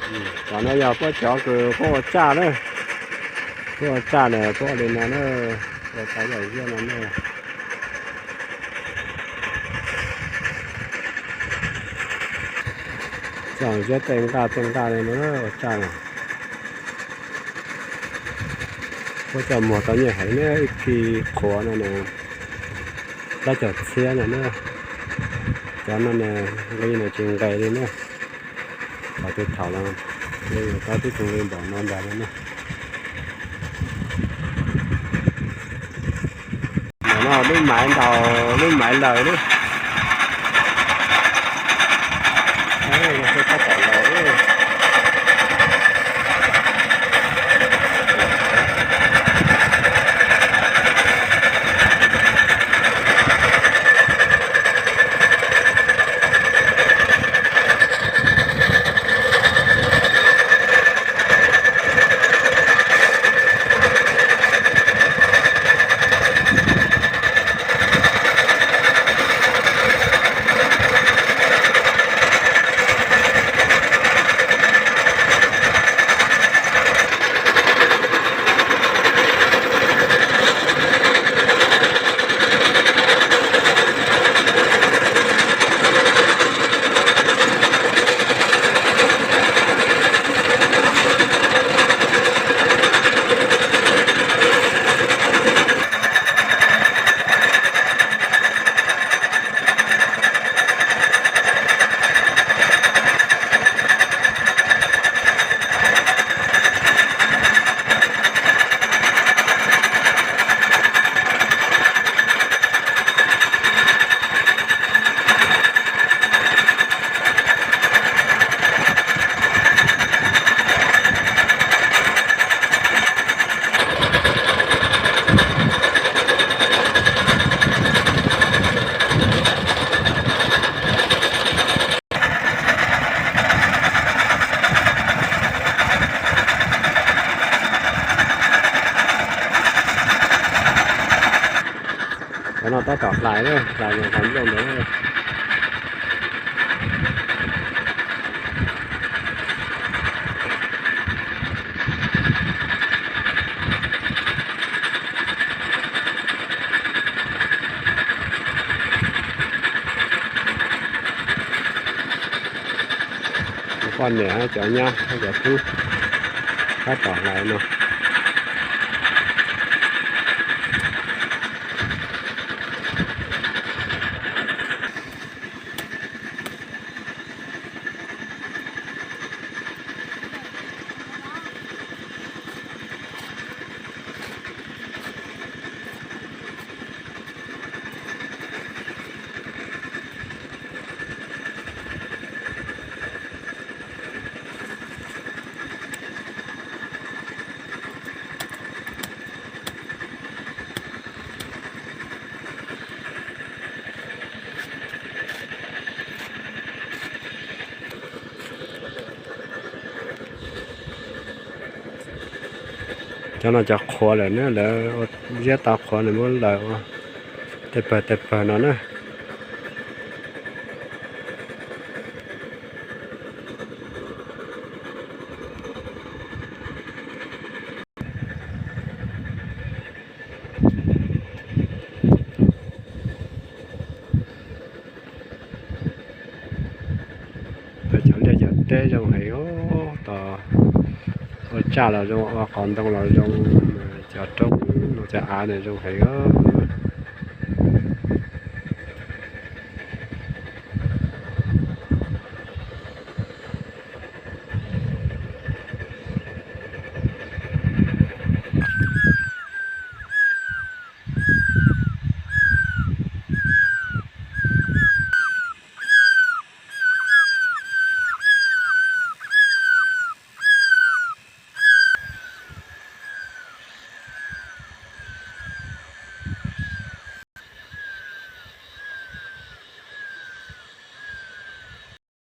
Cov no yog puab cov kws puab ua tsaj na, puab ua tsaj na puab ua li no na, ua tau yam ziab no na. Txog ziab tej nqaj tej nqaj li no ua tsaj na. Puab coj muag tau nyiaj heev na, ib kis qhuav no na plaub caug txhiab no na. Cov no na nqi no tsis nqes li na. Thaum twg thaum los li tau tib tug li npaum no ntag no na. Ntawm no lub maiv ntaus lub maiv lawm na. Tab tom lawm. Cov no tab tom hlais, hlais ntawm qhov nplooj ntawd. Cov poj niam, cov nyab, cov tub tab tom hlais no. Cov no cov qhuav lawm na, lawv ziab tau qhuav nws muab lawm ua tej pawg tej pawg no na. Cov liaj cov teb zoo heev, tos ua tsaj los zoo, ua qos ntoo los zoo, cov roob no cov av no zoo heev os.